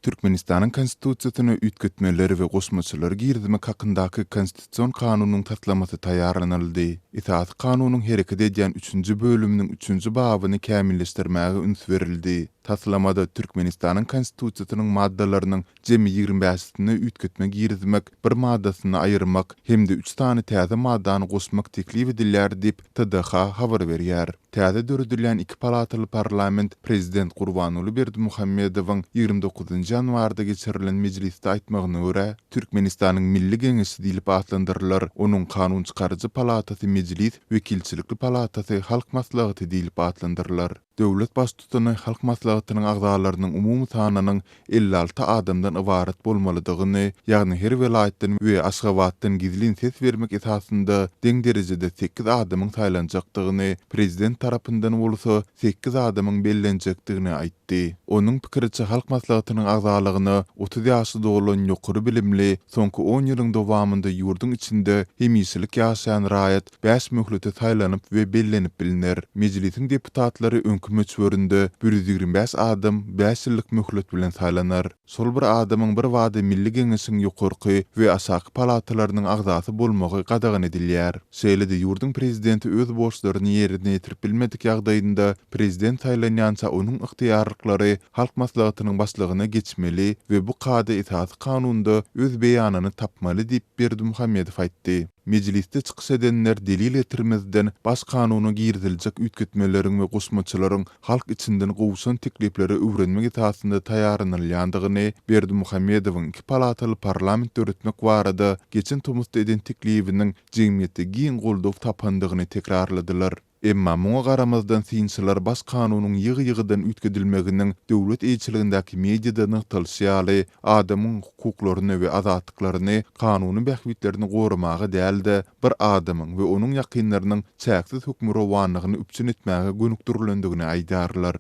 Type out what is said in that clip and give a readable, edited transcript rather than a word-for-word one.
Türkmenistanyň Konstitusiýasyna üýtgetmeleri we goşmaçalary girizmek hakyndaky Konstitusion kanunyň taslamasy taýýarlanyldy. Esasy Kanunyň hereket edýän üçünji bölüminiň üçünji babyny kämilleşdirmäge üns berildi. Taslamada Türkmenistanyň Konstitusiýasynyň maddalarynyň jemi 25-sine üýtgetme girizmek, bir maddasyny aýyrmak hem-de üç sany täze maddany goşmak teklip edilýär diýip, TDH habar berýär. Täze döredilýän iki palataly parlament prezident Gurbanguly Berdimuhamedowyň 29 ýanwarda geçirilen mejlisde aýtmagyna görä, Türkmenistanyň Milli Geňeşi diýlip atlandyrylar, onuň kanun çykaryjy palatasy Mejlis, wekilçilikli palatasy Halk Maslahaty diýlip atlandyrylar. Döwlet Baştutany Halk Maslahatynyň agzalarynyň umumy sanynyň 56 adamdan ybarat bolmalydygyny, ýagny her welaýatdan we Aşgabatdan gizlin ses bermek esasynda deň derejede sekiz adamyň saýlanjakdygyny, prezident tarapyndan bolsa sekiz adamyň bellenjekdigini aýtdy. Onuň pikiriçe, Halk Maslahatynyň agzalygyna 30 ýaşy dolan ýokary bilimli, soňky on ýylyň dowamynda ýurduň içinde hemişelik ýaşaýan raýat bäş möhlete saýlanyp we bellenip bilner. Mejlisiň deputatlary öňki möçberinde 125 adam bäş ýyllyk möhlet bilen saýlanar. Şol bir adamyň birbada Milli Geňeşiň ýokarky we aşaky palatalarynyň agzasy bolmagy gadagan edilýär. Şeýle-de ýurduň prezidenti öz borçlaryny ýerine ýetirip bilmedik ýagdaýynda prezident saýlanýança onuň ygtyýarlyklary Halk Maslahatynyň başlygyna geçmeli we bu kada Esasy Kanunda öz beýanyny tapmaly diýip, Berdimuhamedow aýtdy. Mejlisde çykyş edenler delil getirmezden Baş Kanuna giriziljek üýtgetmeleriň we goşmaçalaryň halk içinden gowşan teklipleri öwrenmek esasynda taýýarlanylýandygyny, Berdimuhamedowyň iki palataly parlament döretmek barada geçen tomusda eden teklibiniň jemgyýetde giň goldaw tapandygyny tekrarladylar. Emma muňa garamazdan synçylar Baş kanunyň ýygy-ýygydan üýtgedilmeginiň döwlet eýeçiligindäki mediada nygtalyşy ýaly, adamyň hukuklaryny we azatlyklaryny, kanuny bähbitlerini goramaga däl-de, bir adamyň we onuň ýakynlarynyň çäksiz hökmürowanlygyny üpjün etmäge gönükdirilendigini aýdýarlar.